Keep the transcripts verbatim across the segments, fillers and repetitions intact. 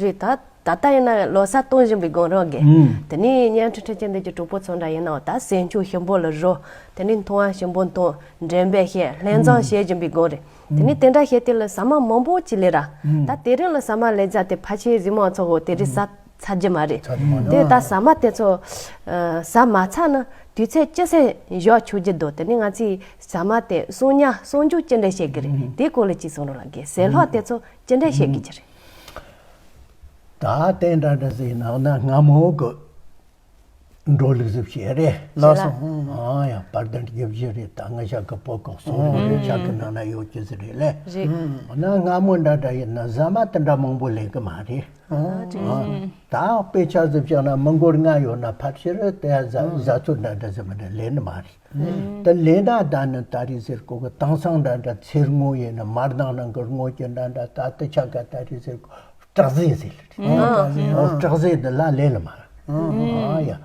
རེད། ད་ད་ལྟ་ཡིན་ན་ལོ་གསར་གཏོང་བཞིན་པའི་སྒང་རང་གི། ཨུམ། དེ་ནས་བརྙན་འཕྲིན་འཕྲུལ་ཆས་འདི་གི་གྲོགས་པོ་ཚོ་འདྲ་ཡིན་ནའང་ད་ཟས་མཆོད་ཞིམ་པོ་ལ་རོལ། དེ་ནས་འཐུང་བ་ཞིམ་པོ་འཐུང་། འགྲེམས་སྤེལ་བྱེད། ལྷན་འཛོམས་བྱེད་བཞིན་པའི་སྒང་རེད། དེ་ནས་དེ་འདྲ་བྱས་དུས་ལ་ཟ་མ་མང་པོ་ཅིག་ལས་ར། ད་དེ་རིང་ལ་ཟ་མ་ལས་རྒྱུ་དེ་ཕལ་ཆེར་གཟིགས་མོ་ཚོ་གོ་དེ་རིང་ཟ་ཚར་རྒྱུ་མ་རེད། ཚར་རྒྱུ་མ་རེད། དེ་ད་ཟ་མ་དེ་ཚོ་ཨ་ཟ་མ་ཚར་ན་དུས་ཚོད་ཅི་ཙམ་བཞག་ཆོག་རྒྱུ་འདུག་དེ་ནས་ང་ཚོས་ཟ་མ་དེ་གསོག་ཉར་གསོག་འཇོག་ཅི་འདྲ་བྱེད་དགོས་རེད། དེའི་སྐོར་ལ་ཅིག་གསུང་རོགས་ལབ་གི། ཟས་ལྷག་དེ་ཚོ་ཅི་འདྲ་བྱེད་དགོས་ཀྱི་རེད། ད་དེ་འདྲ་འདྲ་ཟེར་ནང་ན་སྔ་མོ་གི་འགྲོ་ལུགས་ཟིག་བྱས་རེད། ལགས་སོ། ཨ་ཡ་དཔལ་ལྡན་དགེ་བཤེས་རེད། ད་ང་ཞག་གི་པོ་ཀོག་སོགས་རེད། ཆ་གི་ནང་ན་ཡོད་ཀྱི་ཟིག་རེད་ལེ། རེད། ན་སྔ་མོ་འདྲ་འདྲ་ཡིན་ན་ཟ་མ་དེ་འདྲ་མང་པོ་ལེན་གི་མ་རེད། ཨ་ད་དཔེ་ཆ་ཟིག་བཞག་ན་མི་འགོར་ལྔ་ཡོད་ན་ཕལ་ཆེར་དེ་ཟ་ཟ་ཚོད་འདྲ་འདྲ་ཟིག་མི་འདྲ་ལེན་ནི་མ་རེད། དེ་ལས་ན་ད་ནི་ད་རེས་ཟེར་གོ་གི་དེང་སང་འདྲ་འདྲ་ཚེར་སྔོ་ཡིན་ན་མར་དང་ནང་གི་སྔོ་གྱི་འདྲ་འདྲ་ད་དེ་ཆ་ག་ད་རེས་ཟེར་གོ་སྐྲག་ཟས་ཟེར་ལ་རེད། ཨོ་སྐྲག་ཟས་འདི་ལ་ལས་ལ་མ་ར། ཨ་ཡ།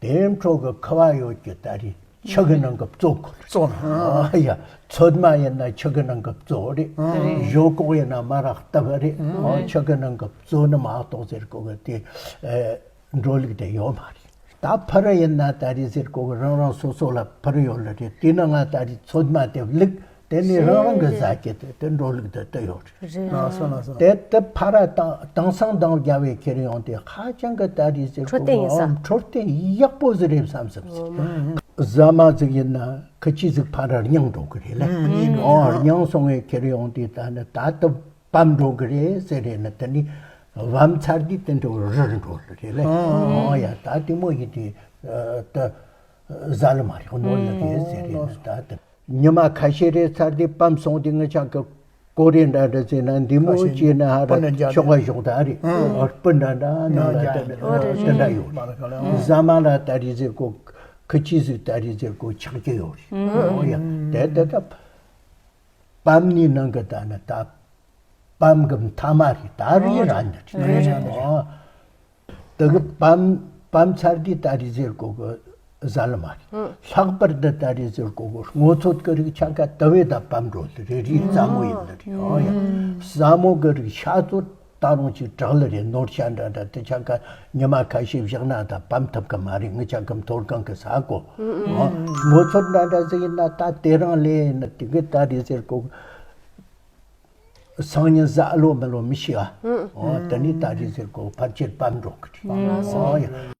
དེ་འཕྲོ་གི་ཁུ་བ་ཡོད་ཀྱི་ད་རེས་ཆུ་གི་ནང་གི་བཙོ་གོ་ལ་རེད། བཙོ་ན། ཨ་ཡ། ཚོད་མ་ཡིན་ན་ཆུ་གི་ནང་གི་བཙོ་རེད། ཞོག་ཁོག་ཡིན་ན་མ་ར་བཏབ་རེད། ཨོ་ཆུ་གི་ནང་གི་བཙོ་ནི་མ་གཏོགས་ཟེར་གོ་གི་དེ། འགྲོ་ལུགས་དེ་ཡོད་མ་རེད། ད་ཕུ་རུ་ཡིན་ན་ད་རེས་ཟེར་གོ་གི་རང་རང་སོ་སོ་ལ་ཕུ་རུ་ཡོད་ལ་རེད། དེ་ནི་ང་ད་རེས་ཚོད་མ་དེ་བླུགས་དེ་ནས་རང་རང་གི་ཟ་རྒྱུ་དེ་དེ་འགྲོ་ལུགས་དེ་དེ་ཡོད་རེད། རེད། ལགས་སོ་ལགས་སོ། དེ་དེ་ཕ་ར་དང་དེང་སང་དང་རྒྱ་བའི་ཁྱེར་ཡོང་དེ་ཧ་ཅང་གི་ད་རེས་ཟེར་གོ་འཕྲོད་བསྟེན་ཡིན་ས། འཕྲོད་བསྟེན་ཡག་པོ་ཟིག་རེད་བསམ་བསམ་ཟེར། ཟ་མ་ཟིག་ཡིན་ན་ཁི་ཆི་ཟིག་ཕ་ར་རྙིང་འགྲོ་གི་རེད་ལེ། ཨོ་རྙིང་སོང་བའི་ཁྱེར་ཡོང་དེ་ད་ནི་ད་དེ། བམ་འགྲོ་གི་རེད་ཟེར་རེད་ན་དེ་ནི་བམ་ཚར་དུས་དེ་འགྲོ་རིར་འགྲོ་རེད་ལེ། ཨོ་ཡ་ད་དེ་མོ་ཡིན་དུས་ད་ཟ་ལ་མ་རེད་ནོར་ལ་རེད་ཟེར་རེད་ན་ད་དེ་ཉི་མ་ཁ་ཤས་རེད་ཚར་དུས་བམ་སོང་དུས་ངི་ཆ་གི་ཀོ་རེ་འདྲ་འདྲ་ཟེར་ན་འདི་མོ་ཁ་ཤས་བྱས་ན་ཧ་ར་པ་ནི་རྒྱ་ཤོག་ག་ཞོག་ད་རེད། ཨོ་སྤུ་འདྲ་འདྲ་ནང་ལ་ཨོ་དེ་འདྲ་ཡོད་རེད། ཟ་མ་ལ་ད་རེད་ཟེར་གོ་ཁི་ཆི་ཟིག་ད་རེད་ཟེར་གོ་ཆགས་ཀྱི་ཡོད་རེད། ཨོ་ཡ་དེ་དེ་ད། བམ་ནི་ནང་གི་ད་ནི་ད་བམ་གི་མཐའ་མ་རེད། ད་རི་ར་ནི་རེད། རེད་རེད། ཨོ། དེ་གི་བམ་བམ་ཚར་དུས་ད་རི་ཟེར་གོ་གི་ཟ་ལ་མ་རེད། ལྷག་པར་དུ་ད་རི་ཟེར་གོ་གི་སྔོ་ཚོད་གི་རིགས་ཆ་ག་དེ་བས་ད་བམ་འགྲོ་ལི་རེད། རི་རྩ་མོ་ཡིན་ལི་རེད། ཨོ་ཡ། ཟ་མོ་གི་རིགས་ཤ་ཚོད་ད་རུང་ཅིག་དྲག་ལི་རེད། ནོར་ཤ་འདྲ་འདྲ་དེ་ཆ་ག་ཉི་མ་ཁ་ཤས་བཞག་ན་ད་བམ་ཐུབ་གི་མ་རེད། ངི་ཆ་གི་མཐོ་སྒང་གི་ས་གོ། ཨོ། སྔོ་ཚོད་འདྲ་འདྲ་ཟིག་ཡིན་ན་ད་དེ་རང་ལས་ཡིན་ན་དེ་གི་ད་རི་ཟེར་གོ་གི་སང་ཉིན་ཟ་ཨ་ལོ་མི་ལོ་མི་ཤི་ཨ། ཨོ་དེ་ནི་ད་རི་ཟེར་གོ་ཕལ་ཆེར་བམ་འགྲོ་གི་རེད། ཨོ་ཡ།